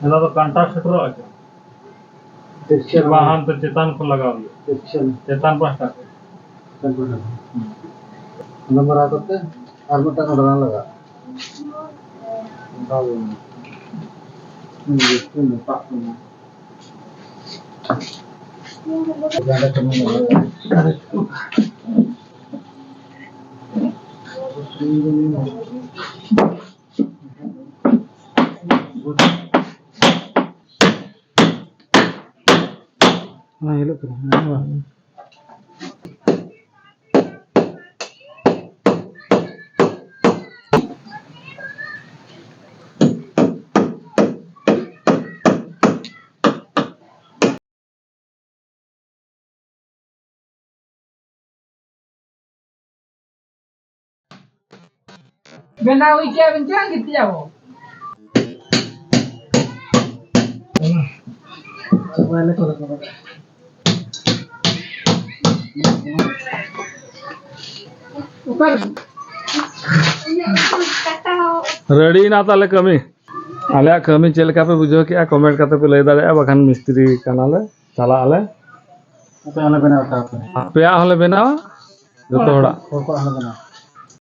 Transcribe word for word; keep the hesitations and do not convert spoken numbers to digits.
ᱚᱱᱟ ᱫᱚ ᱠᱟᱱᱴᱟ ᱥᱮᱴᱮᱨᱚᱜᱼᱟ ᱪᱮ? ᱛᱤᱨᱪᱷᱟᱹ ᱵᱟᱝ, ᱦᱟᱱᱛᱮ ᱪᱮᱛᱟᱱ ᱠᱷᱚᱱ ᱞᱟᱜᱟᱣ ᱦᱩᱭᱩᱜᱼᱟ᱾ ᱛᱤᱨᱪᱷᱟᱹ᱾ ᱪᱮᱛᱟᱱ ᱯᱟᱦᱴᱟ ᱠᱷᱚᱱ᱾ ᱪᱮᱛᱟᱱ ᱯᱟᱦᱴᱟ ᱠᱷᱚᱱ᱾ ᱦᱩᱸ᱾ ᱚᱱᱟ ᱢᱟᱨᱟᱣ ᱠᱟᱛᱮ ᱟᱨ ᱢᱤᱫᱴᱟᱝ ᱚᱰᱟᱣ ᱞᱟᱜᱟᱜᱼᱟ᱾ ᱚᱱᱠᱟ ᱜᱮ᱾ ᱦᱩᱸ, ᱦᱩᱸ, ᱯᱟᱜ ᱠᱟᱱᱟ᱾ ᱜᱟᱰᱟ ᱠᱟᱹᱢᱤ ᱞᱟᱜᱟᱜᱼᱟ᱾ ᱚᱱᱟ ᱧᱮᱞᱚᱜ ᱠᱟᱱᱟ᱾ ᱵᱮᱱᱟᱣ ᱦᱩᱭ ᱠᱮᱭᱟ ᱵᱮᱱ ᱪᱮᱫᱟᱜ ᱜᱤᱛᱤᱡ ᱟᱵᱚ? ᱨᱮᱰᱤᱭᱮᱱᱟ ᱛᱟᱦᱞᱮ ᱠᱟᱹᱢᱤ᱾ ᱟᱞᱮᱭᱟᱜ ᱠᱟᱹᱢᱤ ᱪᱮᱫ ᱞᱮᱠᱟ ᱯᱮ ᱵᱩᱡᱷᱟᱹᱣ ᱠᱮᱜᱼᱟ, comment ᱠᱟᱛᱮ ᱯᱮ ᱞᱟᱹᱭ ᱫᱟᱲᱮᱭᱟᱜᱼᱟ, ᱵᱟᱠᱷᱟᱱ ᱢᱤᱥᱛᱨᱤ ᱠᱟᱱᱟᱞᱮ, ᱪᱟᱞᱟᱜ ᱟᱞᱮ᱾ ᱟᱯᱮ ᱦᱚᱸᱞᱮ ᱵᱮᱱᱟᱣ ᱦᱚᱴᱚ ᱟᱯᱮᱭᱟ᱾ ᱟᱯᱮᱭᱟᱜ ᱦᱚᱸᱞᱮ ᱵᱮᱱᱟᱣᱟ, ᱡᱚᱛᱚ ᱦᱚᱲᱟᱜ᱾ ᱦᱚᱲ ᱠᱚᱣᱟᱜ ᱦᱚᱸᱞᱮ ᱵᱮᱱᱟᱣᱟ᱾